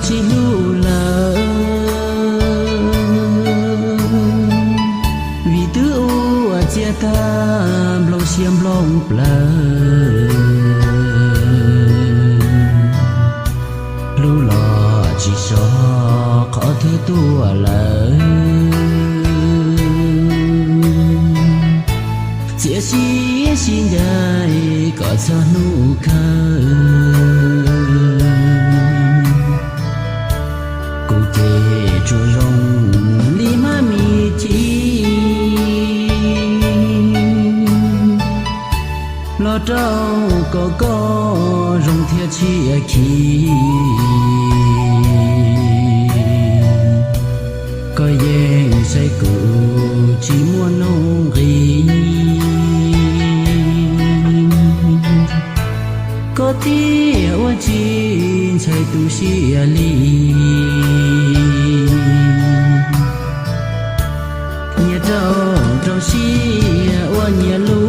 tsis hlub lawm, vim twb ua txias tag nplooj siab nplooj plawv. Hlub los tsis so qhov twg tuaj lawm, txiav siab sib ncaim kom txog hnub kawg. Kuv ces tsuas zoo li hmab me chim, los rau kom koj zoo thiaj tshiab khib. Koj yeej saib kuv tsis muaj nuj nqis, koj thiaj ua tsis ntshai tu siab li. Nyias rau rau siab ua nyias lub